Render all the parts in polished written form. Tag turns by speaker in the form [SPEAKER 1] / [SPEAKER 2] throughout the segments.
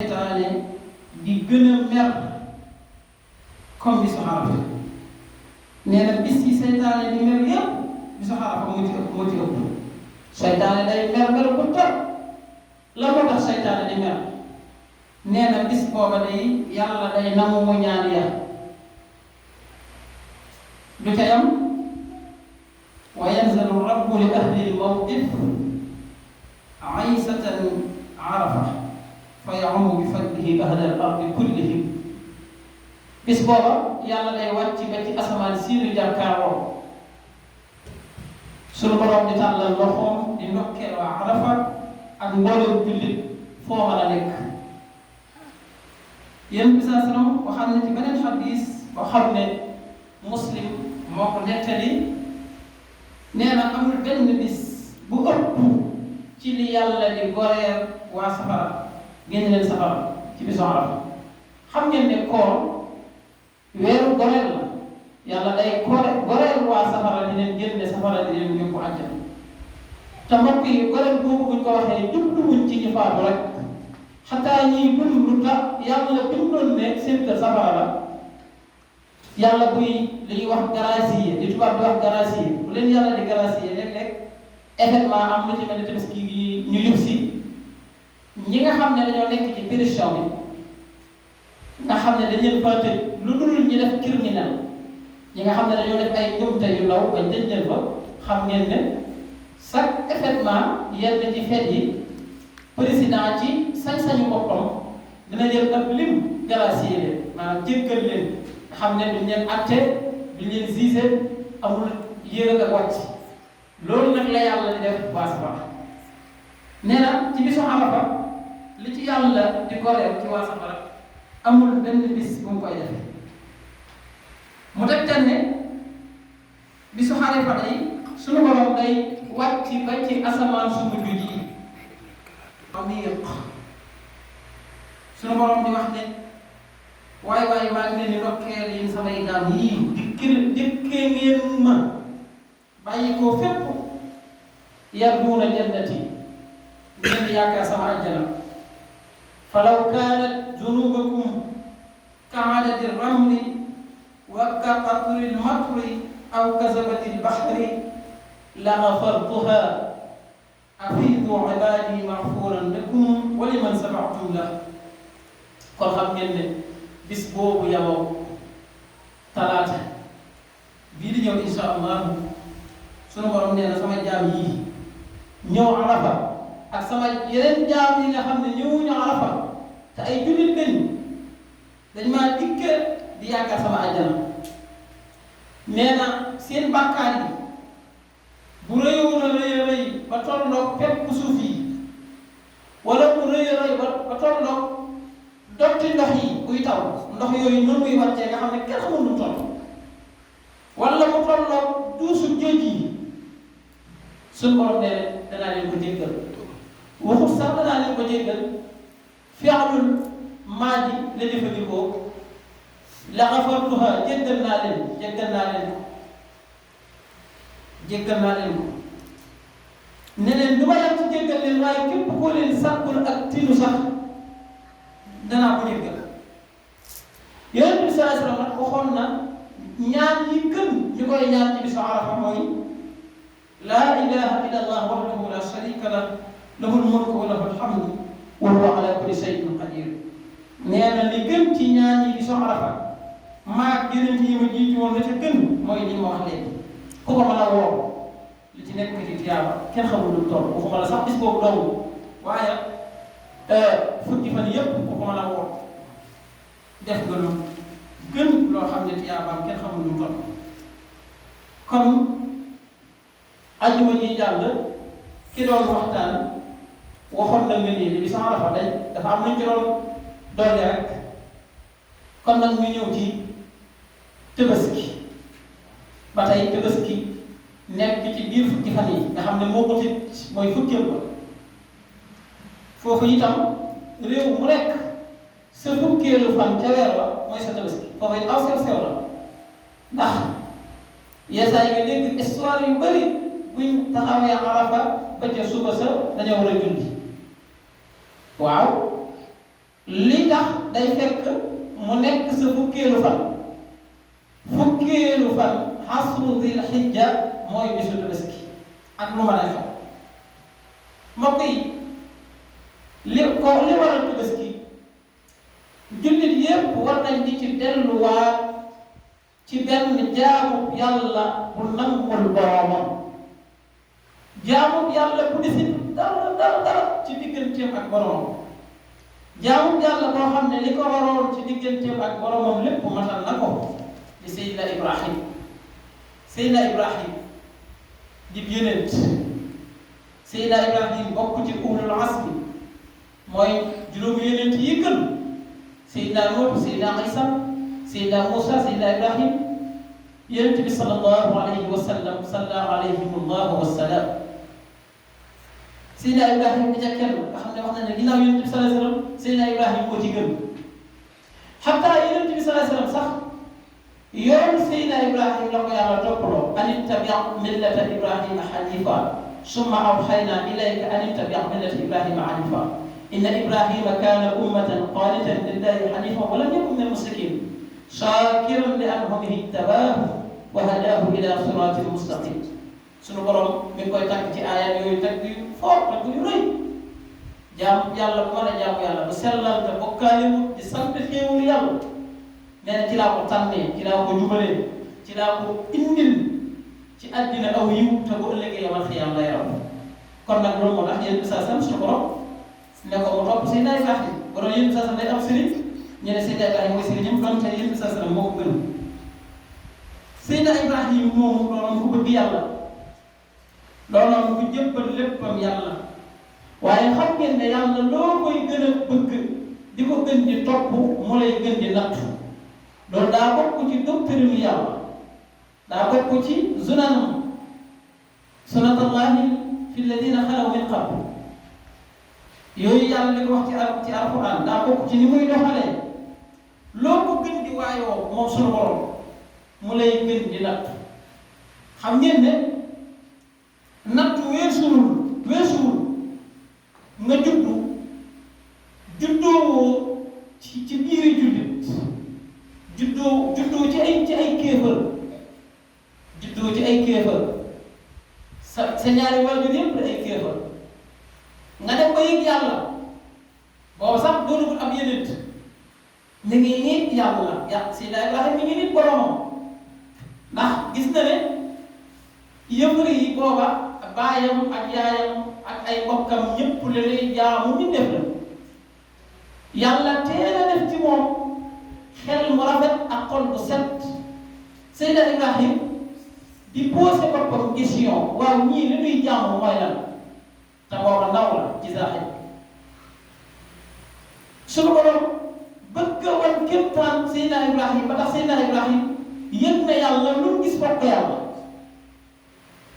[SPEAKER 1] seytaane di gën a mer comme bisu Arafa nee na bis yi seytaane di mer yëpp bisu Arafa moo ci ëpp seytaane day mer bu tar la ko tax seytaane di mer nee na bis booba day yàlla day nangu mu ñaan ya du ca yam wa yanzilu rabbu li ahli al-mawqif aysatan Arafa fa ya'umu bi fadlihi ahla al-ardi kullihim bis booba yàlla day wàcc ba ci asamaan siinu jàkkaaroo sunu borom di tàllal loxoom di ndokkeel waa Arafa ak mbooloo jullit foo mën a nekk. yéen bi saa sallam waxam ne ci beneen xadis boo xam ne Muslim moo ko nettali nee na amul benn bis bu ëpp ci li yàlla di goreer waa safara génn leen safara ci bisu Arafa xam ngeen ne koor weeru goreel la yàlla day goreel waa safara di leen génne safara di leen yóbbu àjjana te mbokk yi goreel boobu buñ ko waxee jubluwuñ ci ñu faatu rek xataa ñiy dund ta yàlla bindoon ne seen kër safara la yàlla buy li ñuy wax gracier li tubaab di wax gracier bu leen yàlla di gracier léeg-léeg événement am lu ci mel ne tabaski gi ñu yëg si ñi nga xam ne dañoo nekk ci pétition bi nga xam ne dañ leen fa tëj lu dul ñu def criminel ñi nga xam ne dañoo def ay njumte yu ndaw bañ tëj leen fa xam ngeen ne chaque événement yenn ci fête yi président ci sañ-sañu boppam dina jël ab lim gracier leen maanaam jéggal leen nga xam ne duñ leen atte duñ leen gisé amul yéeg ak wàcc loolu nag la yàlla di def waa safara nee na ci bisu Arafa li ci yàlla di goreel ci waa safara amul benn bis bu mu koy defee mu tegtal ne bisu Arafa day sunu borom day wàcc ba ci asamaan su mujj ji amiq sunu borom di wax ne waay maa ngi leen di ndokkeel yéen samay jaam yii dikkee ngeen ma bàyyi ko fépp yarduuna jannati ngeen yaakaar sama àjjana falaw kaanat junuubakum ka'adadi ramli wa ka qatri al-matri aw ka zabadi al-bahri la ghafartuha afiidu ibaadi maghfuran lakum wa liman saba'tum lahu kon xam ngeen ne bis boobu yamoo talaata bii di ñëw insha allah sunu borom nee na sama jaam yii ñëw Arafa ak sama yeneen jaam yi nga xam ne ñëwuñu Arafa te ay jullit lañu dañ maa dikke di yaakaar sama àjjana nee na seen bàkkaar yi bu rëyoon a rëy ba tolloog pepp suuf yi wala bu rëy a rëy ba tolloog dotti ndox yi buy taw ndox yooyu noonu muy wàccee nga xam ne kenn xamul lu toll wala mu tolloog duusu géej yi suñu borom ne danaa leen ko jéggal waxut sax danaa leen ko jéggal fi'lul maadi la jëfandikoo la ghafartuha jéggal naa leen ko ne leen du ma yàgg ci jéggal leen waaye képp koo leen sàkkul ak tinu sax danaa ko jéggal Yonent bi sallallahu alayhi wa sallam waxoon na ñaan yi gën ñu koy ñaan ci bisu Arafa mooy laa ilaha illa allah wahdahu la sharika lah lahul mulku wa lahul hamdu wa huwa ala kulli shay'in qadir nee na li gën ci ñaan yi bisu Arafa maag yeneen yi ma jiitu woon la ca gën mooy li ma wax léegi ku ko mën a woo li ci nekk ci tiyaaba kenn xamul lu toll waxuma la sax bis boobu dong waaye fukki fan yëpp ku ko mën a woo def nga lu gën loo xam ne tiyaabaam kenn xamul lu toll kon ajjuma ji jàll ki doon waxtaan waxoon na nga nii bi sa Arafa day dafa am luñ ci doon dolli rek kon nag ñu ñëw ci Tabaski ba tey Tabaski nekk ci biir fukki fan yi nga xam ne moo ko ci mooy fukkeel ba foofu itam réew mu nekk sa fukkeelu fan ca weer ba mooy sa Tabaski foofu it aw sew la ndax yeesaa yi nga dégg histoire yu bëri buñ taxawee Arafa ba ca suba sa dañoo war a julli waaw li tax day fekk mu nekk sa fukkeelu fan xasru zil xijja mooy bisu tabaski ak lu mën a xew mbokk yi li waral tabaski jullit yépp war nañ di ci delluwaat ci benn jaamu yàlla bu nangul boromam jaamu yàlla bu desit dara ci digganteem ak boromam jaamu yàlla boo xam ne li ko waroon ci digganteem ak boromam lépp matal na ko di Seydina Ibrahim di yonent Seydina Ibrahim bokk ci ulul azmi mooy juróomi yonent yi gën Seydina Nuux Seydina Isa Seydina Muusa Seydina Ibrahim yonent bi sallallahu alayhi wa sallam salla alayhimullahu wassalaam Seydina Ibrahim di ca kenn nga xam ne wax na ne ginnaaw yonent bi sallallahu alayhi wa sallam Seydina Ibrahim moo ci gën xataa yonent bi sallallahu alayhi wa sallam sax yoon Seydina Ibrahim la ko yàlla toppaloo an ittabi' millata Ibrahima hanifa summa awhaynaa ilayka an ittabi' millata Ibrahima hanifa inna Ibrahima kaana ummatan qaanitan lillahi hanifan wa lam yakun minal mushrikiin shaakiran li an'umihi ijtabaahu wa hadaahu ilaa siraatin mustaqiim sunu borom mi ngi koy tagg ci aaya yooyu tagg yu fort tagg yu rëy jaamu yàlla bu mën a jaamu yàlla bu sellal te bokkaale di sant xéewalu yàlla nee na ci laa ko tànnee ci laa ko jubalee ci laa ko indil ci àddina aw yiw te bu ëllëgee yamal xiyaam lay raw kon nag loolu moo tax yéen saa sam suñu borom ne ko mu topp Seydina Ibrahim borom yéen saa sam day am sëriñ ñu ne Seydina Ibrahim mooy sëriñam doon te yéen saa sam moo ko gën Seydina Ibrahim moomu doonoon ku bëgg yàlla doonoon ku jëppal léppam yàlla waaye xam ngeen ne yàlla loo koy gën a bëgg di ko gën di topp mu lay gën di nattu loolu daa bokk ci doctrine yàlla daa bokk ci sunatullahi fi alladina xalaw min qabl yooyu yàlla li ko wax ci alquran daa bokk ci ni muy doxalee loo ko gën di waayoo moom sunu borom mu lay gën di natt xam ngeen ne natt weesuwul nga juddoo ci biiri jullit juddoo ci ay kéefër juddoo ci ay kéefër sa ñaari waajur yëpp ay kéefër nga dem ba yëg yàlla boobu sax doonagul ab yonent mi ngi nit yàlla Seydina Ibrahima mi ngi nit boromam ndax gis na ne yëfër yi booba baayam ak yaayam ak ay mbokkam ñëpp la lay jaamu ñu def la yàlla teel a def ci moom xel mu rafet ak xol bu set Seydina Ibrahim di posé boppam question waaw ñii li ñuy jaamu mooy lan te booba ndaw la ci saaxit suñu borom bëgg a wan kéemtaan Seydina Ibrahim ba tax Seydina Ibrahim yëg na yàlla lu mu gis foog ko yàlla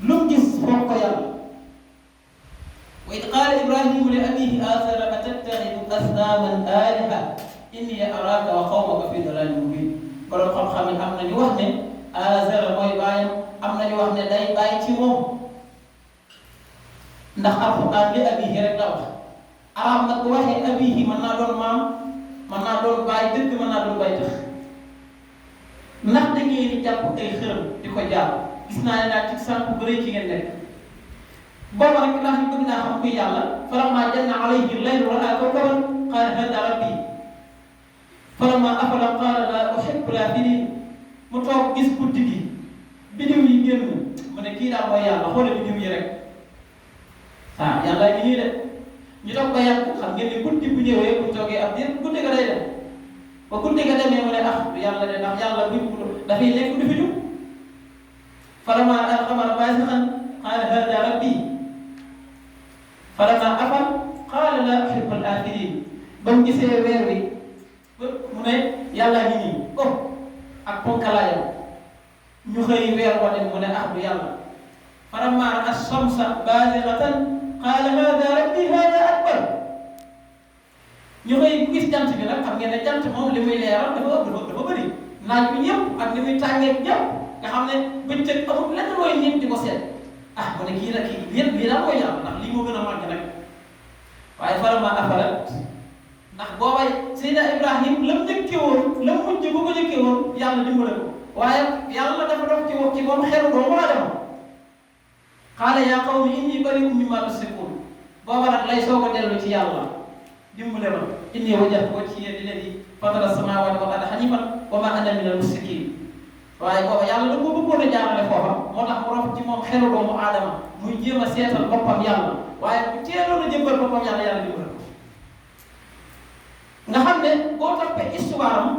[SPEAKER 1] lu mu gis foog ko yàlla wa id qaala Ibrahimu li abiihi aazara atattaxidu asnaaman aaliha inni araaka wa qawmaka fi dalaalin mubiin borom xam-xam yi am na ñu wax ne Aazara mooy baayam am na ñu wax ne day bàyyi ci moom ndax alxuraan li abiihi rek la wax arab nag bu waxee abiihi mën naa doon maam mën naa doon baay dëgg mën naa doon baay tax ndax da ngeen di jàpp ay xërëm di ko jaar gis naa ne daal ci sànq bu rëy ci ngeen nekk booba nag ndax ñu bëgg naa xam kuy yàlla falammaa janna alayhi laylu ra'aa kawkaban qaala haadaa rabbii falammaa afala qaala laa uhibbu l-aafiliin mu toog gis guddi gi biddiw yi génn mu ne kii daal mooy yàlla xoolal biddiw yi rek yàlla ngi nii de ñu toog ba yàgg xam ngeen ne guddi bu ñëwee bu ñu toogee ab diir guddi ga day dem ba guddi ga demee mu ne yàlla de ndax yàlla buñ dafay lekk du fi jug falammaa ra'al qamara baazighan qaala haadaa rabbii falammaa afala qaala laa uhibbu l-aafiliin ba mu gisee weer wi mu ne yàlla ngi nii ak ponkalaayam ñu xëy weer wa dem mu ne du yàlla falammaa ra'a ash-shamsa baazighatan qaala haadaa rabbii haadaa akbar ñu xëy bu gis jant bi nag xam ngeen ne jant moom li muy leeral dafa bëri naaj bi ñëpp ak li muy tàngee ñëpp nga xam ne bëccëg amul lenn mooy nit di ko seet mu ne kii nag lii daal mooy yàlla ndax lii moo gën a màgg nag waaye falammaa afalat ndax boobay Seydina Ibrahim lam njëkkee woon lam mujj bu ko njëkkee woon yàlla dimbale ko waaye yàlla dafa dox ci wax ci moom xelu doomu aadama qaala yaa qawmi inni bari'un mimmaa tushrikuun booba nag lay soog a dellu ci yàlla dimbale ma inni wajjahtu wajhiya lillazii fatara as-samaawaati wal arda haniifan wa maa ana minal mushrikiin waaye booba yàlla da ko bëggoon a jaarale foofa moo tax mu rof ci moom xelu doomu aadama muy jéem a seetal boppam yàlla waaye bu teeloon a jëmbal boppam yàlla yàlla dimbale ko nga xam ne boo toppee histoire am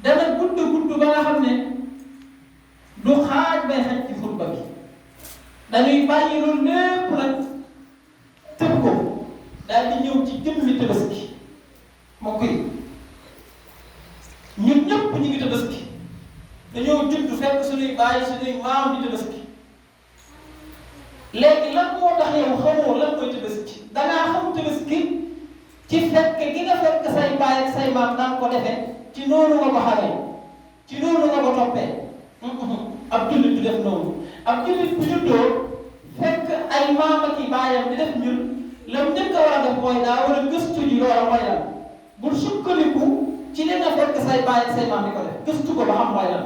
[SPEAKER 1] dana gudd ba nga xam ne du xaaj bay xaj ci xutba bi dañuy bàyyi loolu lépp nag tëb ko daal di ñëw ci jëmmi Tabaski moo koy ñun ñëpp ñu ngi Tabaski dañoo judd fekk suñuy bàyyi suñuy maam di Tabaski léegi lan moo tax yow xamoo lan mooy Tabaski dangaa xam Tabaski ci fekk gi nga fekk say baay ak say maam daan ko defee ci noonu nga ko xamee ci noonu nga ko toppee ab jullit du def noonu ab jullit bu juddoo fekk ay maam ak i baayam di def ñun la mu njëkk a war a def mooy daa war a gëstu ji loola mooy lan bul sukkandiku ci li nga fekk say baay ak say maam di ko def gëstu ko ba xam mooy lan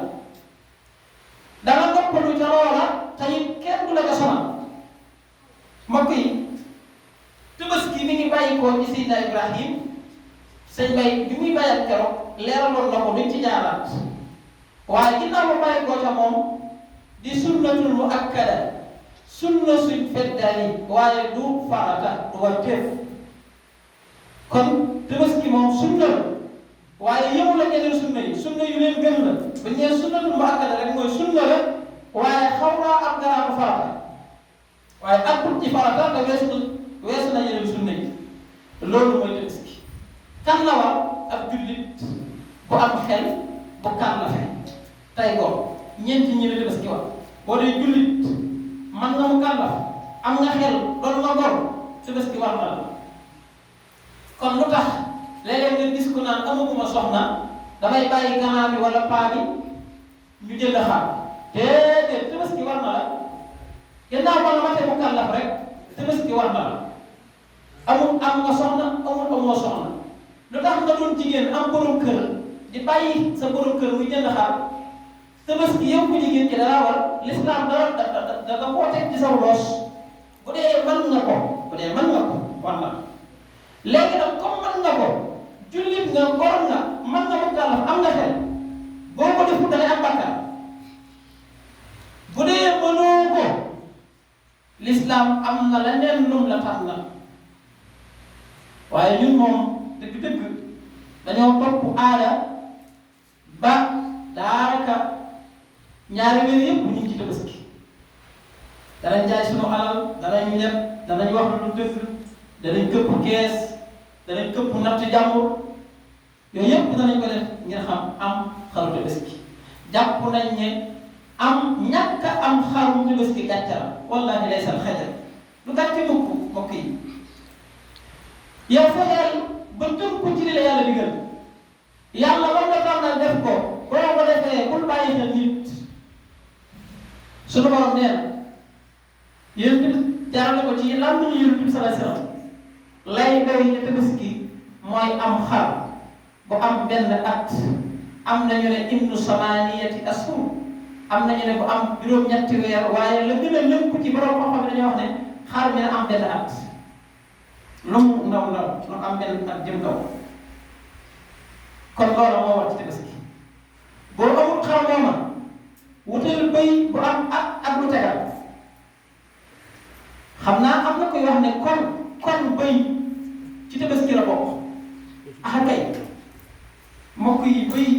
[SPEAKER 1] danga noppalu ca loola te it kenn du la ko sonal mbokk yi Tabaski mi ngi bàyyi ko ci Seydina Ibrahim sëñ bay bi muy bàyyat keroog leeraloon na ko duñ ci jaaraat waaye ginnaaw ba bàyyi ko ca moom di sunnatul muakkada sunna suñ feddali waaye du farata du war teef kon Tabaski moom sunna la waaye yëmu la ñeneen sunna yu leen gën la ba ñeen sunnatul muakkada rek mooy sunna la waaye xaw naa am garaatu farata waaye akut ci farata te weesu na yeneen sunna yi loolu mooy Tabaski kan la war ab jullit bu am xel bu kan la fe tey ko ñeenti ñi la Tabaski war boo dee jullit man nga mu kan la am nga xel doon nga gor Tabaski war na la kon lu tax léeg-léeg nga gis ku naan amaguma soxna damay bàyyi ganaar bi wala paa bi ñu jënd xaar déedéet Tabaski war na la gannaaw ba la matee mu kan la rek Tabaski war na la amul am nga soxna amoo soxna lu tax nga doon jigéen am borom kër di bàyyi sa borom kër muy jënd xaar Tabaski yow ko jigéen ci dara war l'islam da koo teg ci saw loos bu dee mën nga ko war na léegi nag comme mën nga ko jullit nga gor nga mën nga mu kàllaf am nga xel boo ko defut da ngay am bàkkaar bu dee mënoo ko l'islam am na leneen lum la tax na waaye ñun moom dëgg-dëgg dañoo topp aada ba daanaka ñaari weer yëpp ñu ngi ci Tabaski danañ jaay sunu alal danañ leb danañ wax lu dëgg danañ këpp kees danañ këpp natt jàmbur yooyu yëpp danañ ko def ngir xam am xaru Tabaski jàpp nañ ne am ñàkk am xaru Tabaski gàcce la wallaahi laysal xajal lu gàcce mukk mbokk yi yow fexeel ba tënku ci li la yàlla digal yàlla war nga tànnal def ko boo ko defee bul bàyyi xel nit suñu borom nee na yéen tamit jaarale ko ci lan la ñuy yëngu sallallahu alayhi wasallam lay doy ñu Tabaski mooy am xar bu am benn at am nañu ne ibnu samaniyati ashur am nañu ne bu am juróom-ñetti weer waaye la gën a lënku ci borom xam-xam dañuy wax ne xar mi na am benn at. lu mu ndaw lu am benn at jëm kaw kon loolu moo war ci Tabaski boo amul xar mooma wutal bëy bu am at lu tegal xam naa am na koy wax ne kon bëy ci Tabaski la bokk ah kay mbokk yi bëy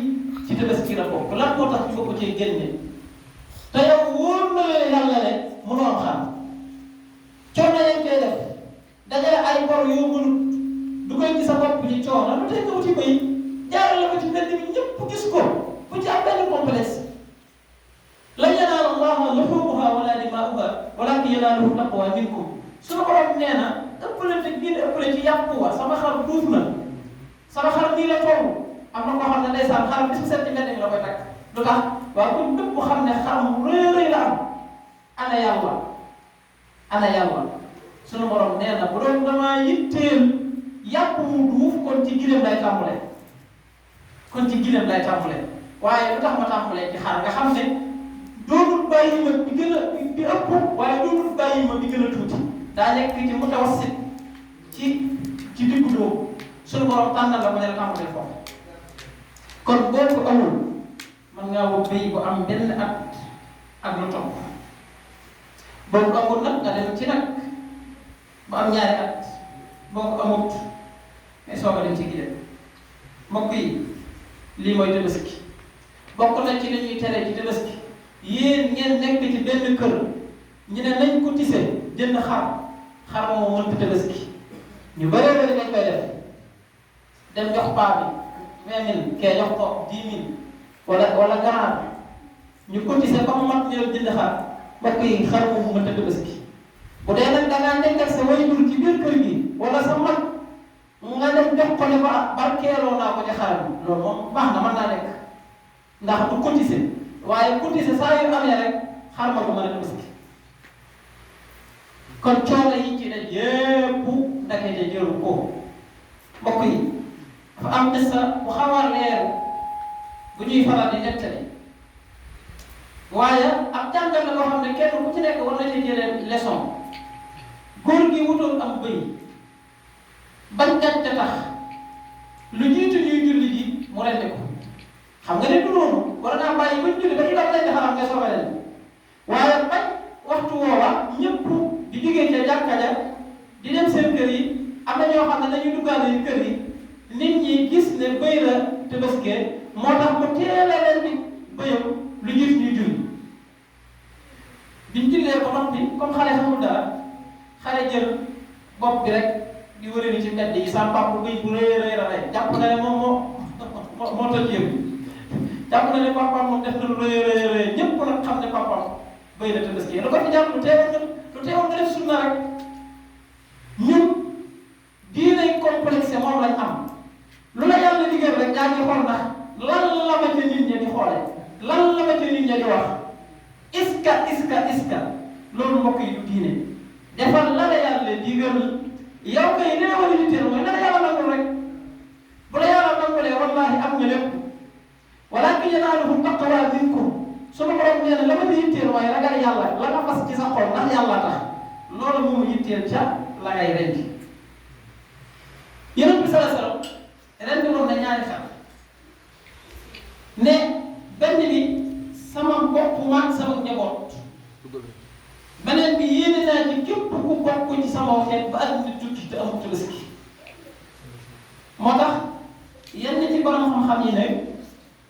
[SPEAKER 1] ci Tabaski la bokk lan moo tax ñu ko cee génne te yow wóor na leen yàlla ne mënoo am xar coono yañ koy def dajale ay bor yoo mënut du koy gis sa bopp ci coono lu tey nga wuti bëy jaarale ko ci mbedd bi ñëpp gis ko bu ci am benn complexe lan yanaala Allaha luhuumuhaa wala dimaa'uhaa walaakin yanaaluhu taqwaa minkum suñu borom nee na ëppale te gën a ëppale ci yàpp wa sama xar duuf na sama xar nii la toll am na koo xam ne ndeysaan xar bis bu set ci mbedd mi la koy takk lu tax waaw kon ñëpp xam ne xar mu rëy la am ana yàlla suñu borom nee na bu doon damaa yitteel yàpp mu duuf kon ci gileem lay tàmbalee waaye lu tax ma tàmbalee ci xar nga xam ne doonul bàyyi ma bi gën a bi ëpp waaye doonul bàyyi ma bi gën a tuuti daa nekk ci mutawassit ci diggu dóomu suñu borom tànnal la ko ne la tàmbalee foofu kon boo ko amul man ngaa wut béy bu am benn at ak lu topp boo ko amul nag nga dem ci nag bu am ñaari at boo ko amut mais soo ko dem ci gileem mbokk yi lii mooy tabaski bokk na ci li ñuy tere ci tabaski yéen ngeen nekk ci benn kër ñu ne nañ ko tise jënd xar moom mënta tabaski ñu bëree bëri dañ koy def dem jox paa bi 20 000 kee jox ko 10 000 wala ganaar ñu cotiser ba mu mat ñëw jënd xar mbokk yi xar moomu mënta tabaski bu dee nag da ngaa nekk ak sa waajur ci biir kër gi wala sa mag nga dem jox ko ne ko barkeeloo naa ko ci xar bi loolu moom baax na mën naa nekk ndax du cotiser waaye cotiser saa yu amee rek xar ma ko mën a tabaski kon coono yi ci ne yépp ndakete jëru ko mbokk yi dafa am des bu xaw a leer bu ñuy faral di nettali waaye ab jàngal la boo xam ne kenn ku ci nekk war na ci jëlee leçon góor gi wutoon am bëy bañ gàncax tax lu jiitu ñuy julli ji mu rendi ko xam nga ne du noonu war naa bàyyi bañ julli ba ñu daf leen di xaram nga soobee leen waaye bañ waxtu woowa ñëpp di jógee ca jàkka ja di dem seen kër yi am na ñoo xam ne dañuy duggaale kër yi nit ñi gis ne bëy la tabaskee moo tax mu teel a leen di bëyam lu jiitu ñuy julli biñ jullee ba noppi comme xale xamul dara xale jël bopp bi rek di wërëni ci mbedd yi sa papa bëy bu rëy la rey jàpp na ne moom moo toj yëpp jàpp na ne papaam moom def na lu rëy ñëpp nag xam ne papaam bëy la tabaskee lu ko fi jàpp lu teewoon nga def sunna rek ñun diine complexe moom lañ am lu la yàlla digal rek yaa ngi xool ndax lan la ma ca nit ñi di xoole lan la ma ca nit ñi di wax iska loolu mbokk yi du diine defal la la yàlla digal yow kay li la war a yitteel mooy na la yàlla nangul rek bu la yàlla nangulee wallahi am nga lépp walaakin yanaaluhu taqwa minkum sunu borom nee na la ma di yitteel mooy ragal yàlla la nga fas ci sa xol ndax yàlla tax loolu moomu yitteel ca la ngay rendi Yonent bi sallallahu alayhi wa sallam rendi woon na ñaari xar ne benn bi sama bopp maag sama njaboot beneen bi yéene naa ci képp ku bokk ci sama xeet ba àddina tukki te amul tabaski moo tax yenn ci borom xam-xam yi ne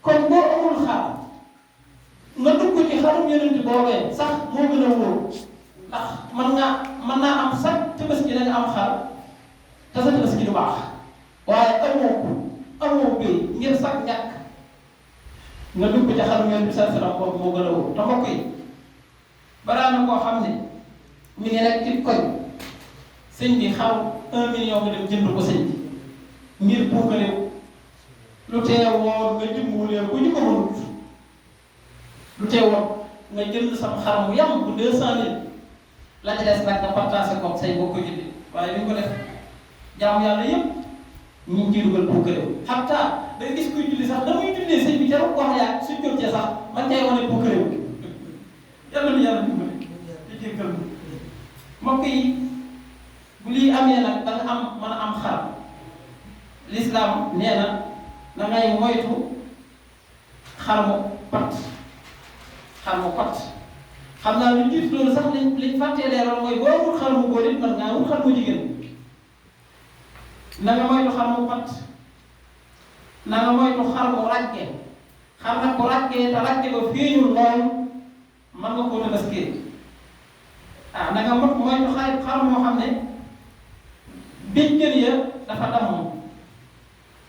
[SPEAKER 1] kon boo amul xar nga dugg ci xarum Yonent boobee sax moo gën a wóor ndax mën naa am sax tabaski da nga am xar te sa tabaski du baax waaye amoo béy ngir sax ñàkk nga dugg ci xarum Yonent bi sallallahu alayhi wa sallam boobu moo gën a wóor te mbokk yi balaa na koo xam ne mi ngi rek ci koñ sëñ bi xaw 1 million nga dem jënd ko sëñ bi ngir puukareew lu teewoon nga jëmbulee ko ñu ko mënut lu teewoon nga jënd sam xar mu yam bu 200 000 la ca des nag nga partagé ko say boo ko jëndee waaye li ko def jaamu yàlla yëpp ñu ngi ciy dugal puukareew xataa da nga gis kuy julli sax da muy jullee sëñ bi jarul wax yaa suñ jot cee sax man cay wane puukareew yàlla na yàlla dimbali di jéggal mbokk yi bu lii amee nag da nga mën a am xar l'islam nee na ngay moytu xar mu pat xam naa lu jiitu loolu sax liñ fàttee leeral mooy boo wut xar mu góor it mën ngaa wut xar mu jigéen na nga moytu xar mu pat na nga moytu xar mu ràgge xar nag bu ràggee te ràgge ba feeñul lool mën nga koo tabaskee na nga moytu xar moo xam ne béjjën ya dafa damm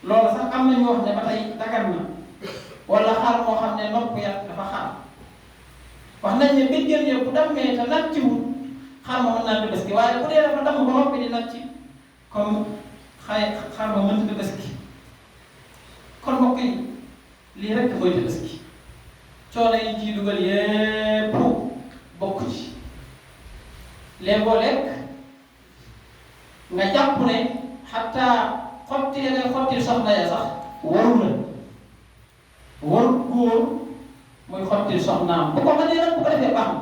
[SPEAKER 1] loolu sax am nañu wax ne ba tey dagan na wala xar moo xam ne nopp ya dafa xar wax nañ ne béjjën ya bu dammee te nag ci wut xar ma mën naa tabaski waaye bu dee dafa damm ba noppi di nag ci comme xar ma mënta tabaski kon mbokk yi lii rek mooy tabaski coono yi ciy dugal yépp bokk ci léegoo lekk nga jàpp ne xataa xotti ya ngay xotti soxna ya sax waru la waru góor muy xotti soxnaam bu ko mënee nag bu ko defee baax na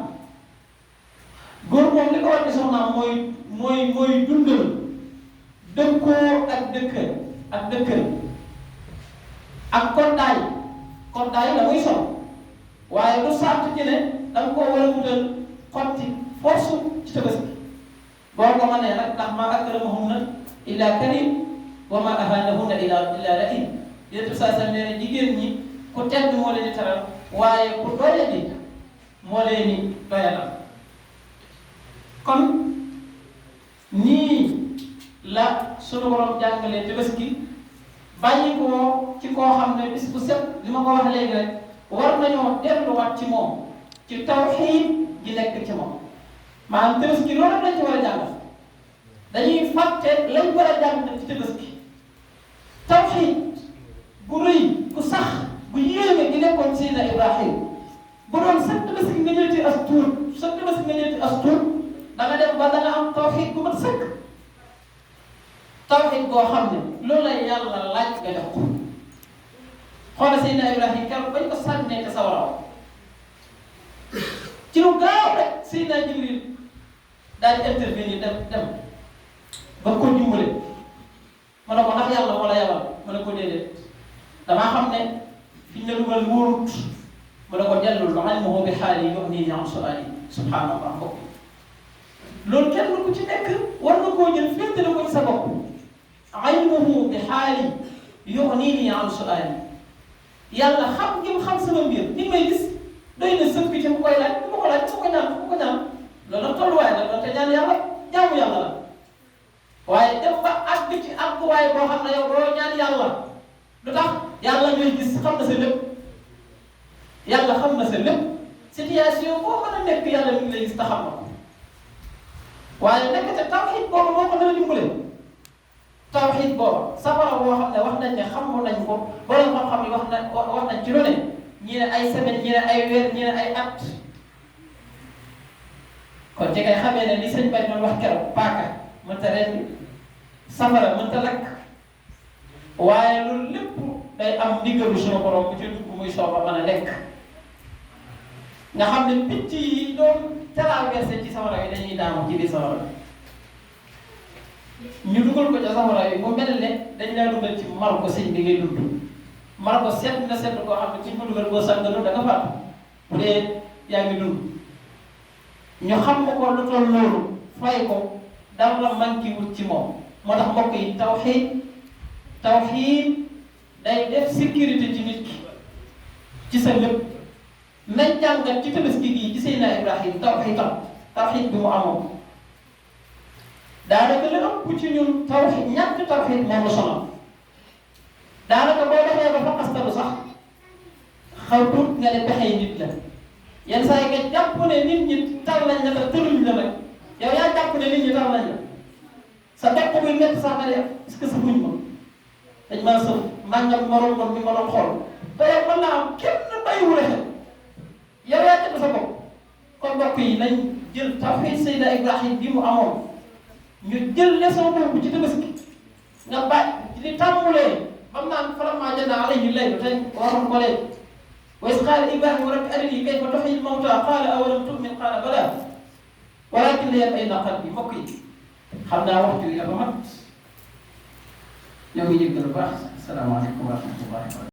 [SPEAKER 1] góor moom li ko war di soxnaam mooy dundal dëkkoo ak dëkkër ak koddaay la muy sol waaye du sàrt ci ne da nga koo war a wutal xotti force ci Tabaski boo ko mënee nag ndax maa akramahunna illa karim wa maa ahanahunna illa la'im yéen tout ça nee na jigéen ñi ku tedd moo leen di teral waaye ku doole di moo leen di doyalal kon nii la sunu borom jàngalee Tabaski bàyyi ko ci koo xam ne bis bu set li ma ko wax léegi rek war nañoo delluwaat ci moom ci tawxiid gi nekk ci moom maanaam Tabaski loolu lañ ci war a jàngal dañuy fàtte lañ war a jàng ci Tabaski tawxiid bu rëy bu sax bu yéeme gi nekkoon Seydina Ibrahim bu doon sa Tabaski nga ñëw ci as tuut sa Tabaski nga ñëw ci as tuut da nga dem ba da nga am tawxiid bu mat sëkk tawxiid boo xam ne loolu la yàlla laaj nga def ko xoolal Seydina Ibrahim keroog bañ ko sànnee ca sawara ci lu gaaw rek Seydina Jibril daal di intervenir dem ba ko dimbale ma ne ko ndax yàlla wala yàlla ma ne ko déedéet damaa xam ne fi ñu la dugal wóorut ma ne ko dellul ilmuhu bi xaali yughniini an su'aali subhaanallah mbokk loolu kenn ku ci nekk war nga koo jël féetale ko ci sa bopp ilmuhu bi xaali yughniini an su'aali yàlla xam gi mu xam sama mbir ni may gis doy na sëkk ci mu koy laaj bu ma ko laaj bu ma ko ñaan bu ma ko ñaan loolu nag tolluwaay la doon te ñaan yàlla jaamu yàlla la waaye dem ba àgg ci àgguwaay boo xam ne yow doo ñaan yàlla lu tax yàlla ñooy gis xam na sa lépp yàlla xam na sa lépp situation boo mën a nekk yàlla mi ngi lay gis te xam na ko waaye nekk te tawxiid boobu moo ko dana dimbale tawxiid boobu safara boo xam ne wax nañ ne xamoon nañ ko borom xam-xam yi wax nañ ci lu ne ñii ne ay semaine ñii ne ay weer ñii ne ay at kon ci ngay xamee ne li sëñ Bay doon wax keroog paaka mënta ren safara mënta lakk waaye loolu lépp day am ndigalu sunu borom bu ci dugg muy sooba mën a lekk nga xam ne picc yi doon traversé ci safara yi dañuy daanu ci biir safara ñu dugal ko ca safara yi mu mel ne dañ laa dugal ci mar ko sëñ bi ngay dund mar ko seet na seet koo xam ne ci ñu ko dugal boo sànganu da nga faatu bu dee yaa ngi dund ñu xam ko lu toll loolu fay ko dara la manqué wut ci moom moo tax mbokk yi tawxiid day def sécurité ci nit ki ci sa lépp nañ jàngat ci Tabaski gii ci Seydina Ibrahim tawxiid bi mu amoon daanaka la ëpp ci ñun tawxiid ñàkk tawxiid moom la sonal daanaka boo defee ba fa xastalu sax xaw tuut nga ne pexey nit la yenn saa yi nga jàpp ne nit ñi tal nañ la te tëruñ la nag yow yaa jàpp ne nit ñi tal nañ la sa doq buy métti sax nga ne est-ce que safuñ ma dañ maa sëf màngal moroom moom mi ma doon xool te yow mën naa am kenn bàyyiwu la xel yow yaa jënd sa bopp kon mbokk yi nañ jël tawxiid Seydina Ibrahim bi mu amoon ñu jël leçon boobu ci Tabaski nga bàyyi li tàmmulee bam naan falammaa janna alayhi layl tey waroon ko léegi wa iz qaala Ibraahiimu rabbi arinii kayfa tuhyil mawtaa qaala awalam tu'min qaala balaa walaakin liyatma'inna qalbii mbokk yi xam naa waxtu yi dafa mat ñoo ngi jéggal bu baax asalaamaaleykum wa rahmatullahi wa barakatuh